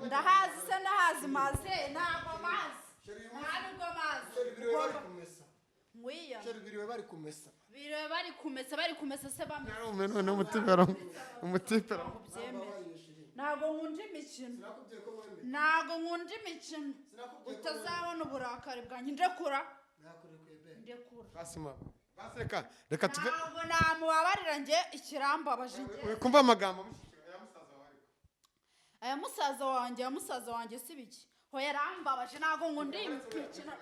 Ndahazi se? Ndahazi maze? Ntabwo mazi, ntabwo mazi. Biriwe bari kumesa. Ngwiya. Biriwe bari kumesa. Biriwe bari kumesa, bari kumesa se bamesa? Yarume none umutipe Byemere, ntabwo nkunda imikino. Sinakubwiye ko wemeye? Ntabwo nkunda imikino. Sinakubwiye ko Utazabona uburakari bwanjye. Ndekura. Nakurekuye be. Ndekura. Basima basi, reka reka tuve. Ntabwo namubabarira njye, ikirambabaje njye. Uri kumva amagambo ya musaza wawe? Aya musaza wanjye, aya musaza wanjye si biki? Ho yarambabaje. Ntabwo nkunda iyi mikino,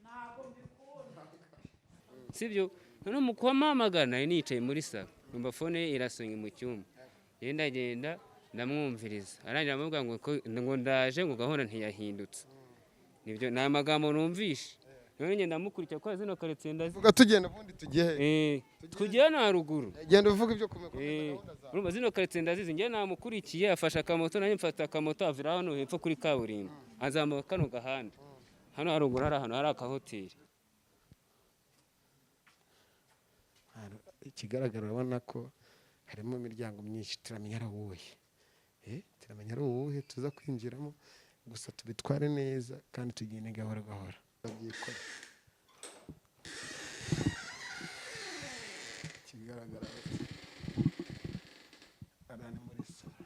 ntabwo mbikunda. Sibyo? None mu kubampamagara nari nicaye muri salo, numva phone ye irasonye mu cyumba. Ngenda ndagenda ndamwumviriza, arangira aramubwira ngo ngo ndaje, ngo gahunda ntiyahindutse. Nibyo, ni amagambo numvishe. None ngenda ndamukurikira kubera zino karitsiye ndazi. Vuga tugenda, ubundi tugiye he? Tugiye na haruguru. Genda uvuga ibyo kumenya gahunda zawe. Urumva zino karitsiye ndazizi. Njye namukurikiye, afashe akamoto, nanjye mfata akamoto, avira hano hepfo kuri kaburimbo, azamuka kano gahanda hano haruguru, hari ahantu hari akahoteli. Ikigaragara urabona ko harimo imiryango myinshi. Turamenya ari uwuhe? Turamenya ari uwuhe tuza kwinjiramo? Gusa tubitware neza kandi tugende gahoro gahoro, babyikora. Ikigaragara ari ni muri salo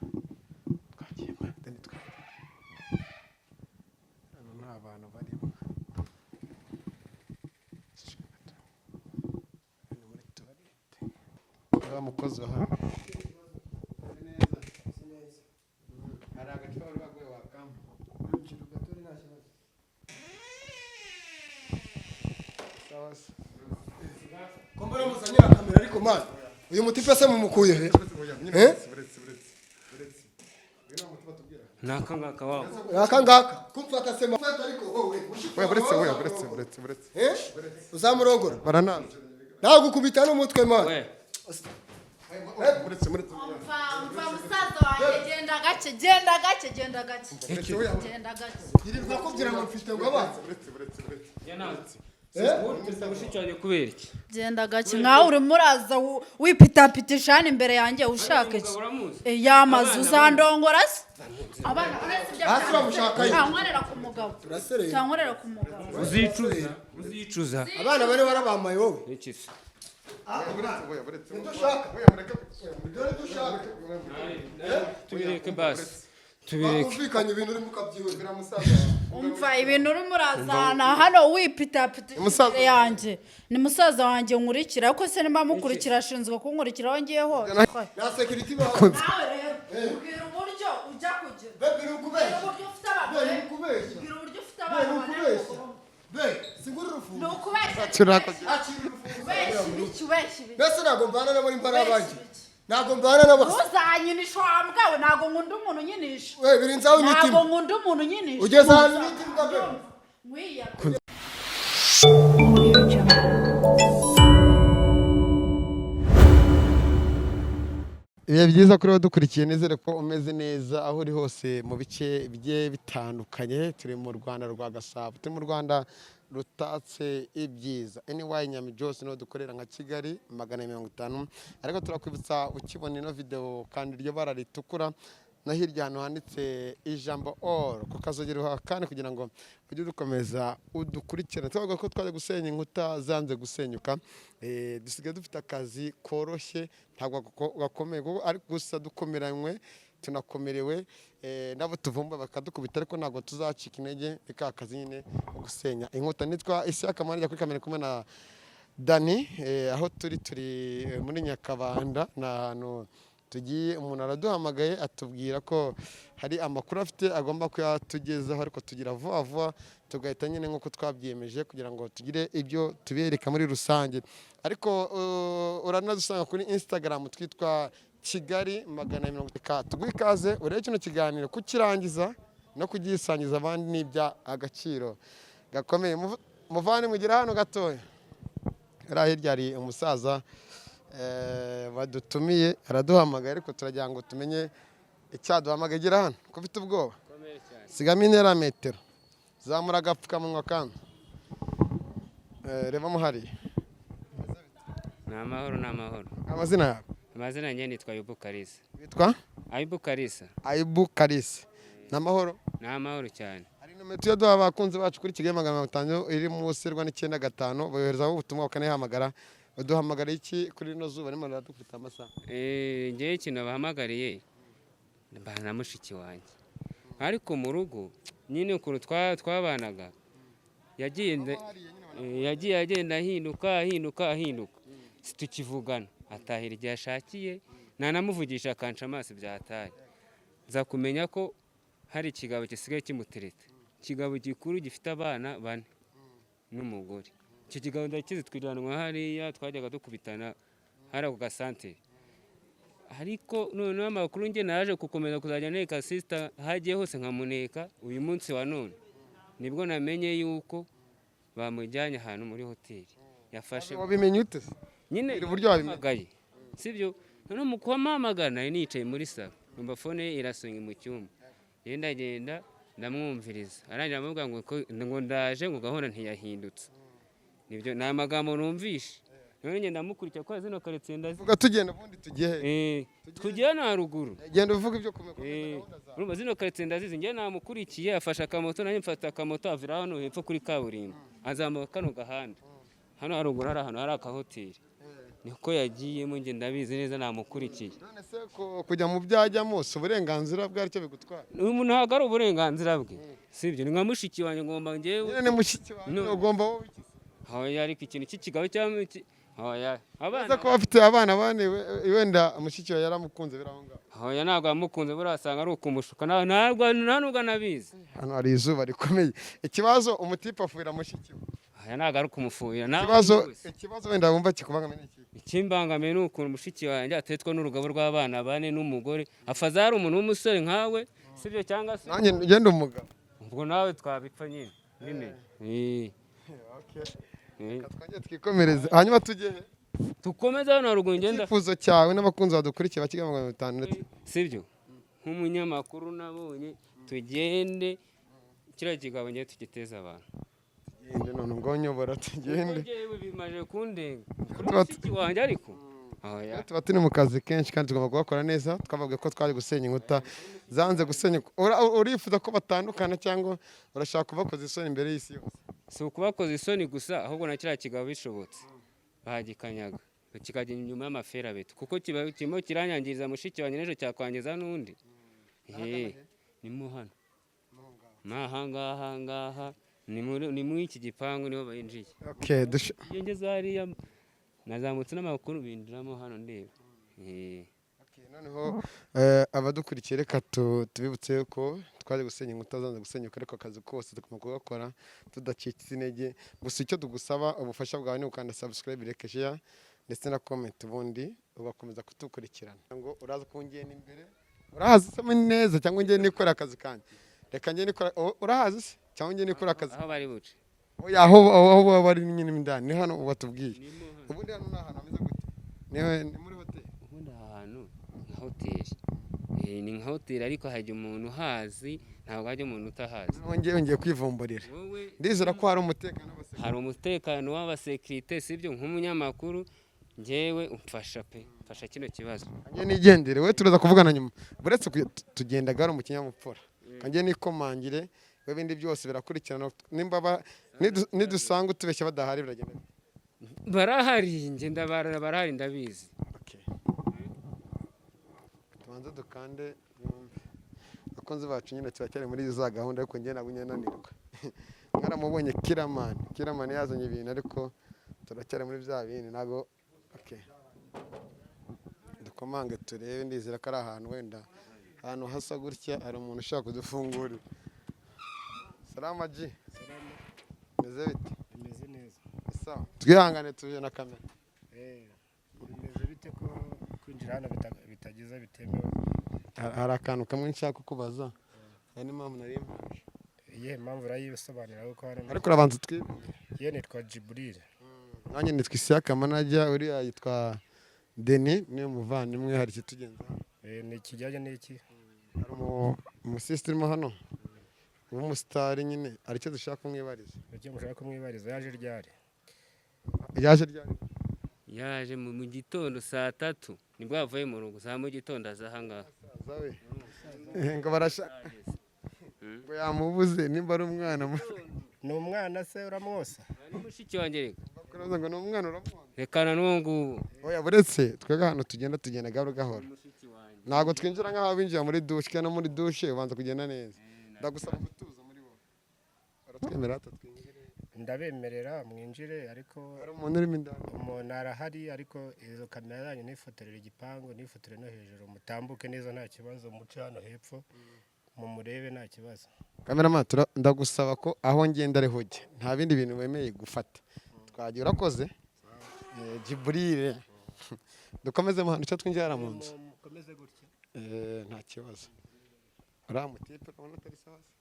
twagiye mpande ntitwagiye. Hano nta bantu barimo. Ni muri toilette. Uriya mukozi wa hano hari agacupa bari baguye wakamo. Sawa se. Ko mbona muzanye na kamera ariko man, uyu mutipe se mumukuye he? Eh? Ni aka ngaka wabo. Aka ngaka kumfata se mfata ariko wowe. Oya, buretse, oya, buretse, buretse, buretse. Eh, uzamurongora? Baranazi. Nagukubita n'umutwe man. We. Buretse, buretse. Umva, umva musaza wanjye, genda gake, genda gake, genda gake, Buretse, oya. genda gake. Yirirwa akubwira ngo mfite ngo abana. Buretse, buretse, buretse. Njye ntabwo Eh? mushiki wanjye kubera iki? Genda gake. Nkawe urimo uraza wipitapitisha hano imbere yanjye ushaka iki? Umugabo uramuzi? Eh, yamaze. Abana. Uzandongora se? Abana uretse ibyo. Hasi bamushakayo. Ntankorera ku mugabo. Turaserera. Ntankorera ku mugabo. Uzicuza, uzicuza. Abana bane warabamaye wowe. Iki se? Buretse, oya, buretse. Nibyo ushaka? Oya, mureke. Dore ibyo ushaka. Tubireke basi, tubireke. Wakumvikanye ibintu urimo ukabyihurira. Musaza. Umva, ibintu urimo urazana hano wipitapitisha Musaza. imbere yanjye, ni musaza wanjye nkurikira, ariko se nimba mukurikira, ashinzwe kunkurikira aho ngiye hose? Nta security bawe. Nawe rero ubwira uburyo ujya kugira. Be, biri ukubeshya. Ubwira uburyo ufite Be, abagore. uri ukubeshya. Ubwira uburyo ufite Be, abana uri bane. ukubeshya. Be, sigura urufunguzo. Ni ukubeshya. Turakoze. Akira urufunguzo. Ubeshya ibiki? Ubeshya ibiki? Mbese ntabwo mvana nabo imbaraga Ubeshya banjye. ibiki? Ntabwo mvana nabo. Ntuzanyinisha wa mbwa we. Ntabwo nkunda umuntu unyinisha. We, birinze aho Ntabwo unyitima. nkunda umuntu unyinisha. Ugeze ahantu unyitima be. Nkwiya. Audio Jungle. Ibihe byiza kuri wowe dukurikiye, nizere ko umeze neza aho uri hose mu bice bigiye bitandukanye. Turi mu Rwanda rwa Gasabo, turi mu Rwanda rutatse ibyiza. Anyway, Nyami Jose niho dukorera nka Kigali 150, ariko turakwibutsa ukibona ino video kandi iryo bara ritukura no hirya ahantu handitse ijambo all ku kazogera kandi kugira ngo ujye dukomeza udukurikirane. Twavuga ko twaje gusenya inkuta zanze gusenyuka. Dusigaye dufite akazi koroshye, ntabwo gakomeye kuko ari gusa dukomeranywe, tunakomerewe nabo tuvumba bakadukubita, ariko ntabwo tuzacika intege. Ni ka kazi nyine ko gusenya inkuta. Nitwa Isiyaka Manijya, kuri kamera kumwe na Dani. Aho turi, turi muri Nyakabanda, ni ahantu tugiye. Umuntu araduhamagaye atubwira ko hari amakuru afite agomba kuyatugezaho, ariko tugira vuba vuba tugahita nyine nk'uko twabyiyemeje kugira ngo tugire ibyo tubereka muri rusange. Ariko uranadusanga kuri Instagram twitwa Kigali 150. Tuguhe ikaze urebe kino kiganiro, kukirangiza no kugisangiza abandi ni agaciro gakomeye. Muvane mugera hano gatoya. Hariya hirya hari umusaza badutumiye, araduhamagaye, ariko turagira ngo tumenye icyaduhamagaye. Gira hano ko ufite ubwoba, sigamo intera metero, zamura agapfukamunwa kandi rebamo hariya. Ni amahoro, ni amahoro. Amazina yawe? Amazina yanjye nitwa Yubu Kariza. Witwa? Aibu Kalisa. Aibu Kalisa, ni amahoro? Ni amahoro cyane. Hari nomero tujya duha abakunzi bacu kuri Kigali 500 iri munsi rwa 95, boherezaho ubutumwa bakanayihamagara. Baduhamagara iki kuri rino zuba rimwe riradukubita amasaha? Njyewe ikintu bahamagariye, mbana na mushiki wanjye, ariko mu rugo nyine ukuntu twabanaga, yagiye agenda ahinduka, ahinduka, ahinduka, situkivugana, atahira igihe ashakiye, nanamuvugisha akanca amaso byataye. Nza kumenya ko hari ikigabo gisigaye kimutereta, ikigabo gikuru gifite abana bane n'umugore. Icyo kigabo ndakizi, twiranwa hariya, twajyaga dukubitana hariya ku gasantere. Ariko noneho amakuru njye naje gukomeza kuzajya neka sister, hagiye hose nkamuneka. Uyu munsi wa none nibwo namenye yuko bamujyanye ahantu muri hoteli yafashe. Wabimenye ute se? Nyine Bwira uburyo wabimenye. yahamagaye, sibyo? Noneho mu kubamuhamagara nari nicaye muri salo, numva phone ye irasonga mu cyumba. Ngenda agenda ndamwumviriza, arangira aramubwira ngo ndaje, ngo gahunda ntiyahindutse. Nibyo, ni amagambo numvishe. None ngenda ndamukurikira kubera zino karitsiye ndazi. Vuga tugenda, ubundi tugiye he? Tugiye na haruguru. Genda uvuga ibyo kumenya gahunda zawe. Urumva zino karitsiye ndazizi. Njye namukurikiye, afashe akamoto, nanjye mfata akamoto, avira hano hepfo kuri kaburimbo, azamuka kano gahanda. Hano haruguru hari ahantu hari akahoteli, niko yagiyemo. Njye ndabizi neza, namukurikiye. None se kujya mu byo ajyamo si uburenganzira bwe, aricyo bigutwara? Uyu ntabwo ari uburenganzira bwe, sibyo? Ni nka mushiki wanjye, ngomba njyewe Nyine ni mushiki wawe. No. Ugomba wowe iki se? Hoya, ariko ikintu cy'ikigabo cyangwa hoya abana. Ese kuba afite abana bane, wenda mushiki wawe yaramukunze biri aho ngaho? Hoya, ntabwo yamukunze, buriya asanga ari ukumushuka. Ntabwo nta nubwo anabizi. Hano hari izuba rikomeye. Ikibazo, umutipe afuhira mushiki we. Hoya, ntabwo ari ukumufuhira. Ntabwo Ikibazo rwose. Ikibazo wenda wumva kikubangamiye ni iki? Ikimbangamiye ni ukuntu mushiki wanjye atetwa n'urugabo rw'abana bane n'umugore. Afaza hari umuntu w'umusore nkawe, sibyo? Cyangwa se Nanjye ngenda umugabo. Ubwo nawe twabipfa nyine. Reka twongere twikomereze, hanyuma tujye he? Dukomeze hano haruguru, ngenda. Icyifuzo cyawe n'abakunzi badukurikiye ba Kigali 500 ndetse Sibyo, nk'umunyamakuru nabonye tugende kiriya kigabo ngiye tugiteze abantu. Tugende none, ngo nyobora tugende. Njyewe bimaze kundenga kuri mushiki wanjye, ariko oya. Tuba turi mu kazi kenshi kandi tugomba kuhakora neza. Twavuga ko twari gusenya inkuta zanze gusenyuka. Urifuza ko batandukana cyangwa urashaka kubakoza isoni imbere y'isi yose? Si ukubakoza isoni gusa, ahubwo na kiriya kigabo bishobotse bagikanyaga kikajya inyuma y'amaferabeto, kuko kiba kirimo kiranyangiriza mushiki wanjye, n'ejo cyakwangiza n'undi. Ni mo hano, ni aha ngaha ngaha, ni muri iki gipangu niho binjiye. Okay, Iyo ngeze hariya nazamutse n'amakuru, binjiramo hano ndeba. Okay, noneho abadukurikiye, reka tubibutse ko twaje gusenya inkuta zanze gusenyuka, ariko akazi kose tugomba kugakora tudacitse intege. Gusa icyo tugusaba, ubufasha bwawe ni ukanda subscribe, like, share ndetse na comment, ubundi ugakomeza kutukurikirana. Ngo uraza kungenda imbere, urahazi se neza cyangwa njye nikora akazi kanjye? Reka njye nikora. Urahazi se cyangwa njye nikora akazi? Aho bari buce. Oya, aho baba bari nyine indani ni hano batubwiye. Ubundi hano ni ahantu hameze gute? Ni muri hoteli? Ubundi aha hantu nka hoteli. Ni nka hoteli, ariko hajya umuntu uhazi, ntabwo hajya umuntu utahazi. Nongeye ngiye kwivumburira. Wowe Ndizera ko hari umutekano w'abasekirite. Hari umutekano w'abasekirite, sibyo? Nk'umunyamakuru njyewe umfasha pe, mfasha kino kibazo. Njye nigendere, we turaza kuvugana nyuma. Buretse tugenda gahoro mu kinyabupfura, kanjye nikomangire, we ibindi byose birakurikirana. Nimba nidusanga utubeshya badahari, biragenda bite? Barahari, njye ndabarara, barahari, ndabizi. Okay. Tubanze dukande yumve. Abakunzi bacu, nyine turacyari muri za gahunda, ariko njye ntabwo nyananirwa. Mwaramubonye Kiramani, Kiramani yazanye ibintu, ariko turacyari muri bya bindi ntabwo. Okay. Dukomange turebe, ndizera ko ari ahantu wenda ahantu hasa gutya hari umuntu ushaka kudufungurira. Salama G. Meze bite? Bimeze neza. Sawa. Twihangane tuje na kamera. Bimeze bite ko kwinjira hano bitagize bitemewe? Hari akantu kamwe nshaka kukubaza. Hari n'impamvu nari mpaje. Iyihe mpamvu? Urayisobanura kuko hano Ariko urabanza twibwire. Ye, nitwa Jibril. Nanjye nitwa Isiyaka Manajya, uriya yitwa Deni, niwe muvandimwe, hari ikitugenza hano. Ni ikijyanye n'iki? Hari umusisitiri urimo hano w'umusitari nyine, hari icyo dushaka kumwibariza. Icyo mushaka kumwibariza, yaje ryari? Yaje ryari? Yaje mu gitondo saa 3, nibwo yavuye mu rugo saa mu gitondo aza ahangaha. Musaza we. Ngo barasha ngo yamubuze nimba ari umwana Ni umwana se uramwosa? Ni mushiki wanjye reka. Baravuga ngo ni umwana uramwonsa. Rekana n'uwo nguwo. Oya, buretse twebwe ahantu tugenda, tugenda gahoro gahoro. Mushiki wanjye. Ntabwo twinjira nk'aho binjira muri dushe, kandi no muri dushe ubanza kugenda neza. Ndagusaba gutuza muri wowe. Baratwemerera twinjire? Ndabemerera mwinjire, ariko Hari umuntu urimo indani? Umuntu arahari, ariko izo kamera zanyu nifotorere igipangu, nifotorere no hejuru, mutambuke neza nta kibazo, muce hano hepfo mumurebe nta kibazo. Cameraman, ndagusaba ko aho ngenda ariho ujya, nta bindi bintu wemeye gufata. Twagiye, urakoze. Jiburire, dukomeze mu hantu icyo twinjira mu nzu. Mukomeze gutya. Nta kibazo. Uriya mutipe urabona atari sawa se?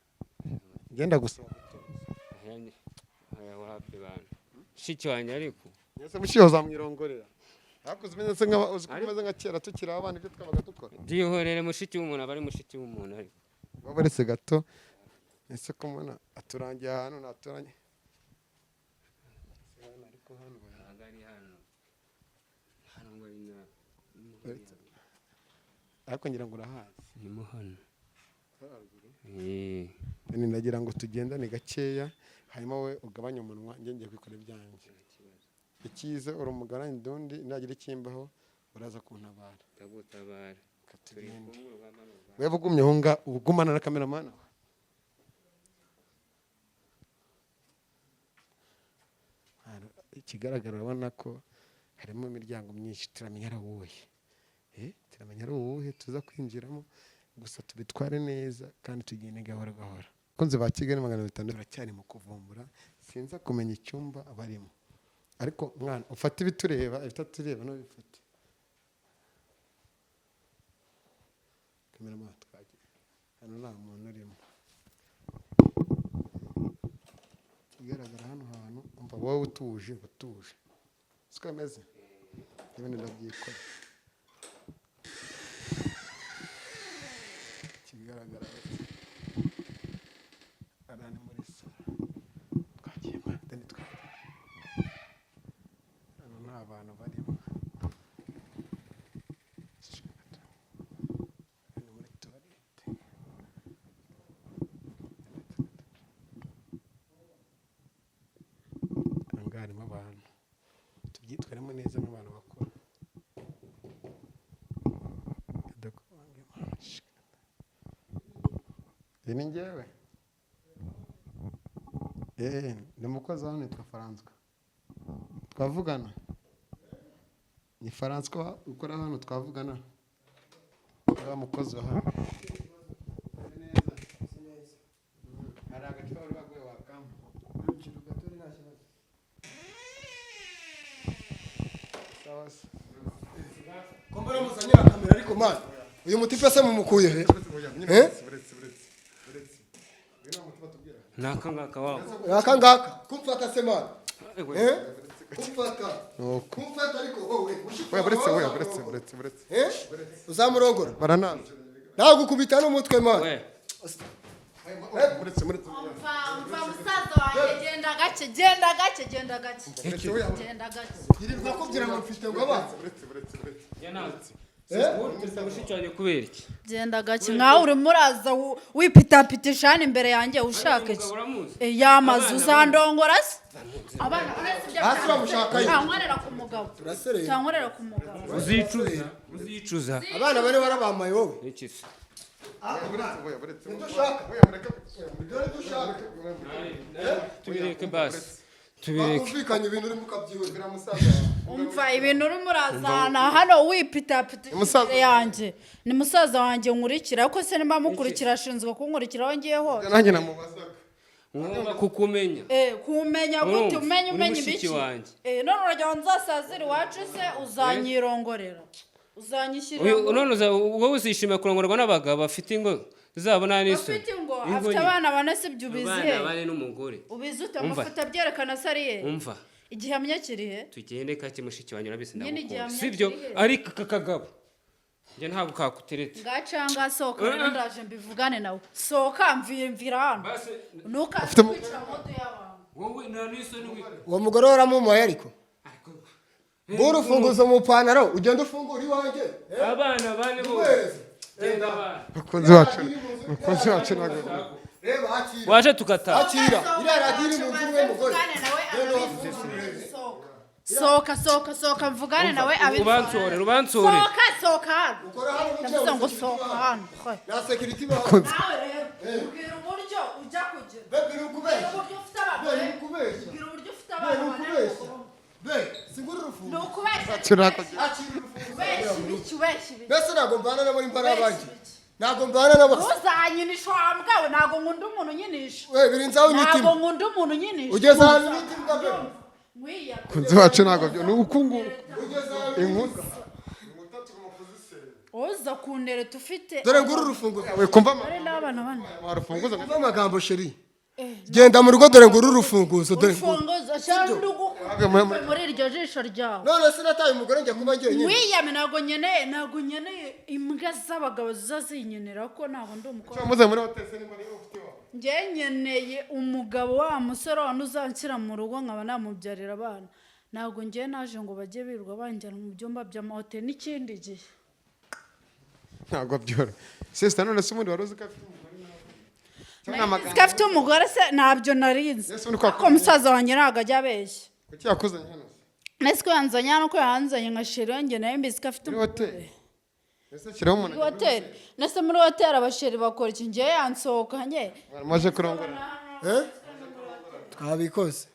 Ngenda gusaba gutuza. Aya wapi bantu. Mushiki wanjye ariko. Ese mushiki uzamwirongorera? Ariko uzi se uzi ko umeze nka kera tukiri abana, ibyo twabaga dukora. Byihorere, mushiki w'umuntu aba ari mushiki w'umuntu ariko. Waba uretse gato, ese ko mbona aturangiye ahantu naturanye? Ariko hano Ntabwo ari hano. Hano ngo ari na. Ariko ngira ngo urahazi. Ni mo hano. Ni ndagira ngo tugendane gakeya, hanyuma wowe ugabanye umunwa, njye ngiye kwikora ibyanjye. Icyiza uri umugabane undi nagira ikimbaho uraza kuntabara. Ndagutabara. Reka Turi tugende. kumwe urugamba ni urugamba. Wewe ugumye aho ngaho, ugumana na cameraman. Ikigaragara urabona ko harimo imiryango myinshi, turamenya ari uwuhe. Turamenya ari uwuhe tuza kwinjiramo, gusa tubitware neza kandi tugende gahoro gahoro. Abakunzi ba Kigali 500, baracyari mu kuvumbura, sinza kumenya icyumba barimo. Ariko mwana, ufate ibitureba, ibitatureba ntubifate. Cameraman, twagiye. Hano nta muntu urimo. Ikigaragara hano hantu, umva, wowe utuje, utuje. Siko bimeze? Ibindi ndabyikora. Ikigaragara hariya ni muri salo. Twagiye mwana, deni twagiye. Hano nta bantu barimo. Ni muri toilette. Aha ngaha harimo abantu. Tubyitwaremo neza nk'abantu bakuru. Iyi ni njyewe. Ni umukozi wa hano, nitwa Francois. Twavugana? Ni Francois ukora hano, twavugana? Wa mukozi wa hano. Hari agacupa bari baguye wakampa. Sawa se. Ko mbona muzanye na kamera, ariko man, uyu mutipe se mumukuye he? Eh? Ni aka ngaka wabo. Aka ngaka kumfata se, man? Eh, kumfata? Nuko. Kumfata ariko wowe? Oya, buretse, oya, buretse, buretse, buretse. Eh, uzamurongora? Baranazi. Nagukubita n'umutwe, man. We. Buretse, buretse. Umva, umva musaza wanjye, genda gake, genda gake, genda gake, genda gake. Yirirwa akubwira ngo mfite ngo abana. Buretse, buretse, buretse. Njye ntabwo. Eh? Wowe mushiki wanjye kubera iki? Genda gake, nkawe urimo uraza wipitapitisha hano imbere yanjye, ushaka iki? Umugabo uramuzi? Yamaze Abana. uzandongora se? Abana uretse ibyo. Hasi uramushakayo. Ntankorera ku mugabo. Turaserera. Ntankorera ku mugabo. Uzicuza. Uzicuza. Abana bane warabamaye wowe. Iki se? Buretse, oya, buretse. Nibyo ushaka? Oya, mureke. Ibyo nibyo ushaka? Tubireke basi. Tubireke. Bakumvikanye, ibintu urimo ukabyihutira, musaza. Umva, ibintu urimo urazana hano wipitapitisha Musaza. imbere yanjye, ni musaza wanjye nkurikira, ariko se nimba mukurikira, ashinzwe kunkurikira aho ngiye hose? Nanjye namubazaga. Ngomba kukumenya. Kumenya gute? Urumva, Umenye uri umenya mushiki ibiki? wanjye. None uragira ngo nzasazire iwacu se? Uzanyirongorera, uzanyishyirira Uyu none wowe uzishimira kurongorwa n'abagabo bafite ingo zabo nta n'isoni? Afite ingo? Ingo Afite nyine. abana bane, si ibyo? Ubizi Abana he? bane n'umugore. Ubizi ute? Umva. Amafoto abyerekana se ari ye? Umva. Igihamya kiri he? Tugende kake, mushiki wanjye, urabizi Nyine ndagukunda, igihamya sibyo? kiri he? Ariko aka kagabo njye ntabwo kakuteretse. Ngacanga, sohoka rero, ndaje mbivugane nawe. Sohoka, mvira hano. Basi. Ntukaze kwica moto y'abantu. Wowe nta n'isoni Uwo mugore waramumuye, ariko Ariko ngura urufunguzo mu ipantaro, ugenda ufungura iwanjye. Abana bane bose. Uhereze. Bakunzi bacu, bakunzi bacu, ntabwo Reba, akira. Waje tugataha. Akira, iriya radiyo iri mu nzu niwe mugore. Mvugane nawe abivuge. Sohoka, sohoka, sohoka, mvugane nawe abivuge. Ubansorere, ubansorere. Sohoka, sohoka hano. Ukora hano mu Ndavuze ngo sohoka hano. Na security baho. Nawe rero ubwira uburyo ujya kugira, Be, biri ukubeshya. ubwira uburyo ufite Be, abagore, uri kubeshya. ubwira uburyo ufite Be, abana uri bane. kubeshya. Be, singura urufunguzo. Ni ukubeshya. Turakoze. Akira urufunguzo. Ubeshya ibiki? Ubeshya ibiki? Mbese ntabwo mbana nabo, imbaraga Ubeshya banjye. ibiki? Ntabwo mbana nabo. Ntuzanyinisha wa mbwa we. Ntabwo nkunda umuntu unyinisha. We, birinze aho Ntabwo unyitima. nkunda umuntu unyinisha. Ugeze ahantu unyitima, be. Nkwiya. Bakunzi bacu, ntabwo byo ni uku nguku. Ugeze ahantu. Inkuta, inkuta tugomba kuzisenya. Uza kuntereta ufite Dore nguru urufunguzo. We kumva dore n'abana bane. warufunguza. Umva amagambo, chérie. Genda mu rugo, dore nguru urufunguzo, dore nguru. Urufunguzo cyangwa ndugukubite muri iryo jisho ryawe. None sinataye umugore njya kuba njyenyine? Wiyame. Ntabwo nkeneye imbwa z'abagabo ziza zinkenera, ko ntabwo ndi umukobwa. Muze muri hoteli se nimba niba ufite iwawe. Njye nkeneye umugabo wa musore wa uzanshyira mu rugo, nkaba namubyarira abana. Ntabwo njye naje ngo bajye birirwa banjyana mu byumba by'amahoteli n'ikindi gihe. Ntabwo byoroshye, sister. None se ubundi wari uzi ko afite umugore nawe? Cyangwa ni amagambo? Ko afite umugore se ntabyo narinzi. Ese ubundi ko Ariko musaza wanjye ntabwo ajya abeshya. Kuki yakuzanye hano se? Nese ko yanzanye hano, ko yanzanye nka chéri, njye nawe mbizi ko afite Muri umugore. hoteli ese shyiraho umuntu? Muri hoteli? Nese muri hoteli abachéri bakora iki? Njye yansohokanye. Maje kurongora. Eh? Twabikoze,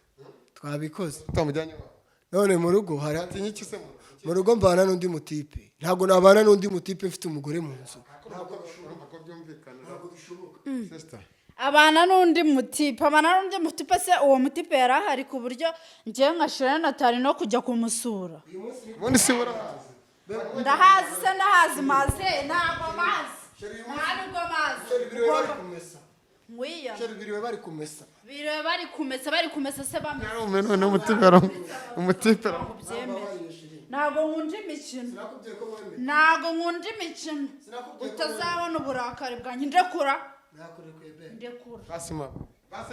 twabikoze. Utamujyanye iwawe? None mu rugo hari Atinya iki se mu Mu rugo mbana n'undi mutipe. Ntabwo nabana n'undi mutipe mfite umugore mu nzu. Urumva ko byumvikana, sister. Abana n'undi mutipe, abana n'undi mutipe se, uwo mutipe yari ahari ku buryo njyewe nka shira natari no kujya kumusura? Ubundi si urahazi? Ndahazi se? Ndahazi maze? Ntabwo mazi, nta nubwo mazi. Biriwe bari kumesa. Ngwiya. Chéri, biriwe bari kumesa. Biriwe bari kumesa, bari kumesa se bamesa? Yarume none umutipe umutipe Byemere, ntabwo nkunda imikino. Sinakubwiye ko wemeye? Ntabwo nkunda imikino. Sinakubwiye ko Utazabona uburakari bwanjye. Ndekura. Nakurekuye, be. Ndekura. Basima, basi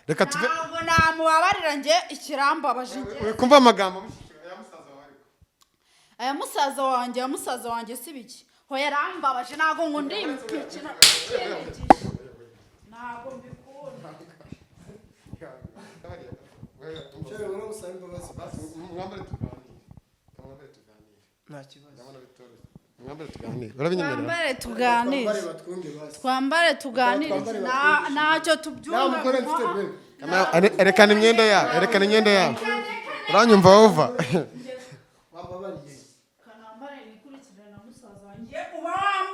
reka tuve. Ntabwo namubabarira njye, ikirambabaje njye. We kumva amagambo mushiki ya musaza wawe ariko. Aya musaza wanjye, aya musaza wanjye si biki? Ho yarambabaje. Ntabwo nkunda iyi mikino ikindi gihe, ntabwo mbikunda. Chéri, wowe usaba imbabazi. Basi mwambare tuganire, mwambare tuganire. Nta kibazo. Ndabona bitoroshye. Mwambare tuganire, urabinyemerera? Twambare tuganire. Twambare batwunge basi. Twambare tuganire. Twambare. Ntacyo tubyumva. Nta mugore mfite, be. Erekana imyenda yabo, erekana imyenda yabo. Uranyumva wova? Wambabariye. Kanambare nikurikirane na musaza wanjye. Uba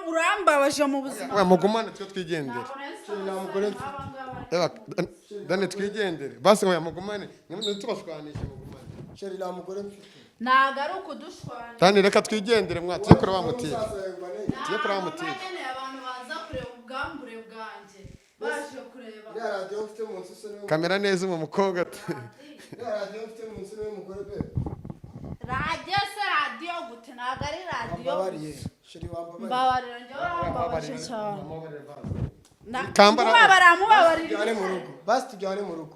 urambabaje mu buzima. We mugumane, twe twigendere. Nta mugore mfite. Reba, Dani, twigendere basi. Oya, mugumane, ntitubashwanishe, mugumane. Chéri, nta mugore mfite. Ntabwo ari ukudushwana. Dani, reka twigendere mwa, tujye kureba wa mutipe. Musaza wawe mbane. Tujye kureba wa mutipe. Nkeneye abantu baza kureba ubwambure bwanjye, baje kureba. Iriya radiyo mfite mu nzu se niwe? Kamera neza umu mukobwa ati. Iriya radiyo mfite mu nzu niwe mugore, be. Radiyo se? Radiyo gute? Ntabwo ari radiyo. Wambabariye, chéri, wambabariye. Mbabarira njyewe, urambabaje cyane. Kambara- Mubabarira, mubabarira. Tujyane mu rugo basi, tujyane mu rugo.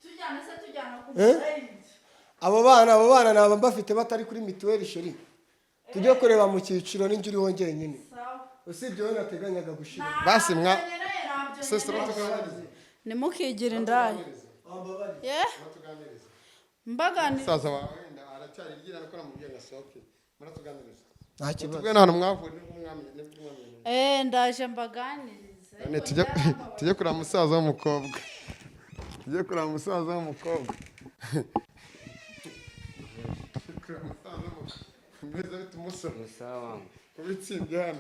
Tujyana se? Tujyana ku Eh? murenge. Abo bana naba mbafite batari kuri mituweli, chéri. Tujye kureba mu cyiciro n'injye uriho njyenyine. Sawa. Usibye wowe nateganyaga gushira. Basi mwa Ntabyo nkeneye, ntabyo sister. nkeneye. Batuganirize. Ntimukigire indaya. Ye mbagani. Musaza wawe wenda aracyari iryira, ariko namubwiye ngo asohoke, muratuganiriza. Nta kibazo. Tubwe n'ahantu mwavuye nibwo mwamenye, nibwo mwamenye. Eh, ndaje mbaganirize. None tujye kureba musaza w'umukobwa, tujye kureba musaza w'umukobwa, tujye kureba musaza w'umukobwa. Mbese bite umusore? Sawa. Kubitsinze hano,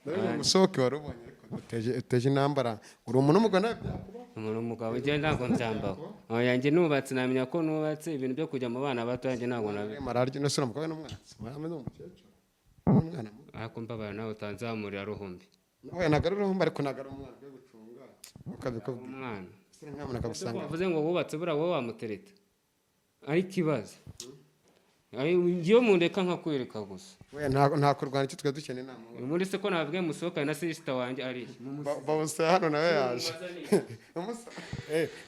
ndabona umusohoke wari ubonye, ariko uteje intambara. Uri umuntu w'umugabo, nawe byakubaho. Umuntu w'umugabo ujya ntabwo nzambaho. Aho yanjye nubatse, namenya ko nubatse. Ibintu byo kujya mu bana bato yanjye ntabwo nabi. Mararya ino sura, umukobwa n'umwana mwana n'umukecuru n'umwana muto. Ariko mbabara nawe utanzamurira ruhumbi. Oya, ntabwo ari uruhumbi, ariko ntabwo ari umwana ukwiye gucunga ukabikubwira. Umwana Ese umwana akagusanga. Wavuze ngo wubatse, buriya wowe wamutereta, ariko ibaze ngiyo mundeka nkakwereka gusa. We nta kurwana, icyo twari dukeneye inama. Muri se ko nabwiye musohokane na sister wanjye ari Bawusa hano nawe yaje.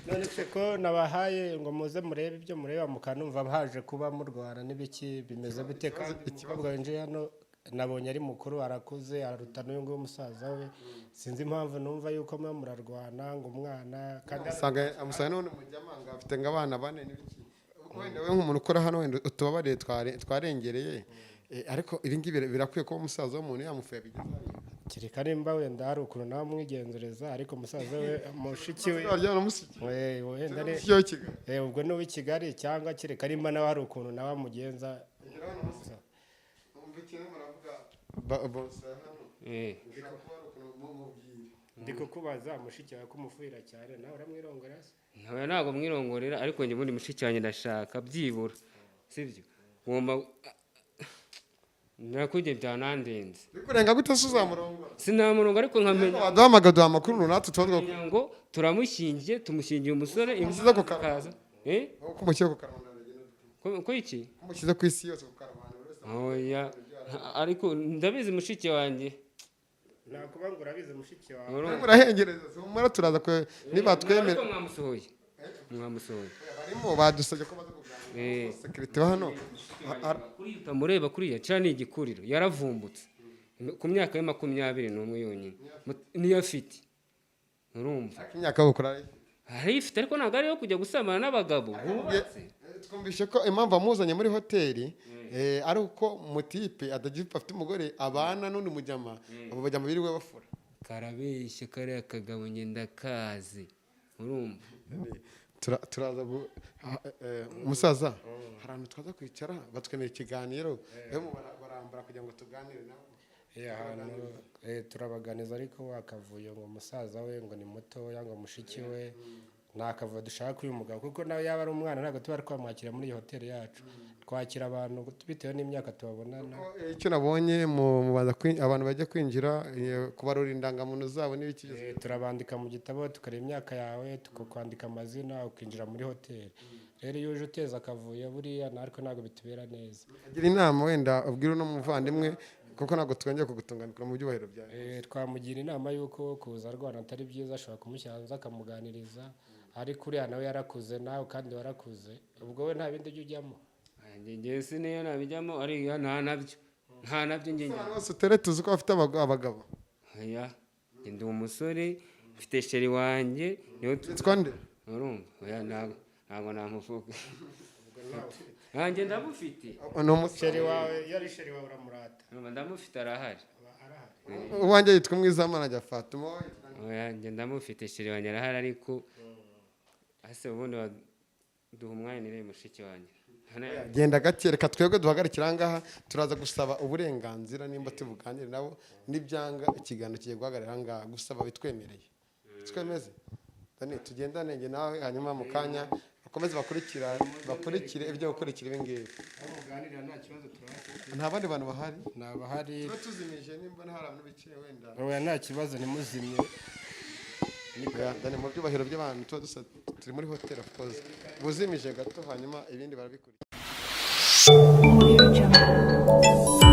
None se ko nabahaye ngo muze murebe ibyo mureba, mukanumva haje kuba murwara n'ibiki, bimeze bite? Kandi umukobwa winjiye hano Nabonye ari mukuru, arakuze, araruta n'uyu nguyu musaza we. Sinzi impamvu numva yuko muba murarwana ngo umwana kandi Usanga amusanga none mujyamanga afite ngo abana bane n'ibiki. Wenda we nk'umuntu ukora hano, wenda utubabariye, twarengereye. Ariko ibi ngibi birakwiye kuba umusaza w'umuntu yamufuye bigeze hariya? Kereka nimba wenda hari ukuntu nawe amwigenzereza, ariko musaza we, mushiki we. Waryana mushiki Wenda ni mushiki we Kigali. Ubwo ni uw'i Kigali, cyangwa kereka nimba nawe hari ukuntu nawe amugenza. Umva ikintu muravuga bonsa hano. Ushobora kuba hari ukuntu mumubwira. Ndi kukubaza, mushiki wawe ko umufuhira cyane, nawe uramwirongora se? Ntawe, ntabwo mwirongorera, ariko njye ubundi mushiki wanjye ndashaka byibura, sibyo, ngomba nakujye byanandenze. Bikurenga gute se uzamurongora? Sinamurongo, ariko nkamenya. Waduhamagara, duha amakuru runaka tuba Nkamenya ngo turamushyingiye, tumushyingiye umusore. Umushyize ku karubanda. Ikaza eh. Ko umushyire ku karubanda bigenda bite? Ko iki? Ko umushyize ku isi yose ku karubanda, buri wese Oya, ariko ndabizi mushiki wanjye. Nakuba ngo urabizi mushiki wawe. Urumva? Murahengereza humura, turaza ko niba twemera. Ariko mwamusohoye. Barimo badusabye ko baza kuganira. Sécurité wa hano Kuriya utamureba kuriya cya ni igikuriro, yaravumbutse ku myaka ye 21 yonyine niyo afite, urumva? Imyaka yo gukora Arayifite, ariko ntabwo ari iyo kujya gusambana n'abagabo bubatse. Twumvishe ko impamvu amuzanye muri hoteli ari uko mutipe atagira, afite umugore abana n'undi mujyama, abo bajyama birirwa bafura. Karabeshya kariya kagabo, njye ndakazi, urumva? Turaza umusaza, hari ahantu twaza kwicara batwemera ikiganiro, rero barambara kugira ngo tuganire nabo. Ahantu turabaganiza, ariko wakavuyo ngo musaza we ngo ni mutoya, ngo mushiki we, nta kavuyo dushaka uyu mugabo, kuko nawe yaba ari umwana ntabwo tuba twamwakira muri iyi hoteli yacu. Twakira abantu bitewe n'imyaka tubabonana. Icyo nabonye mubanza abantu bajya kwinjira, kubarura indangamuntu zabo n'ibiki byose. Turabandika mu gitabo, tukareba imyaka yawe, tukakwandika amazina, ukinjira muri hoteli. Rero iyo uje uteza akavuyo buriya natwe ntabwo bitubera neza. Gira inama wenda ubwire uno muvandimwe, kuko ntabwo twongeye kugutunga mikoro mu byubahiro byawe. Twamugira inama y'uko kuza arwana atari byiza, ashobora kumushyira hanze akamuganiriza, ariko uriya nawe yarakuze, nawe kandi warakuze, ubwo we nta bindi ujya ujyamo. Njye si niyo nabijyamo, ariya nta nabyo, nta nabyo njye njyamo. Abantu bose utere tuzi ko bafite abagabo. Oya, njye ndi umusore, mfite chérie wanjye niwe Yitwa nde? Urumva? Oya, ntabwo namuvuga, nanjye ndamufite. Ni umusore. Chérie wawe, iyo ari chérie wawe uramurata. Urumva, ndamufite, arahari. Arahari. Uwanjye yitwa Umwizamana ajya Fatuma, wowe yitwa nde? Oya, njye ndamufite, chérie wanjye arahari, ariko ase ubundi duha umwanya nirebe mushiki wanjye. Genda gake, reka twebwe duhagarikire aha ngaha. Turaza gusaba uburenganzira nimba tubuganire nabo, nibyanga ikiganiro kigiye guhagarara aha ngaha. Gusaba bitwemereye twemeze. Dani, tugendane njye nawe, hanyuma mu kanya bakomeze bakurikire ibyo gukurikira ibi ngibi. Aho muganirira nta kibazo, turahafite. Nta bandi bantu bahari? Ntabahari. Tuba tuzimije nimba hari abantu bicaye wenda. Oya, nta kibazo, ntimuzimye. Oya, Dani, mu byubahiro by'abantu tuba dusa, turi muri hoteli, of course buzimije gato, hanyuma ibindi barabikurikira. Audio Jungle.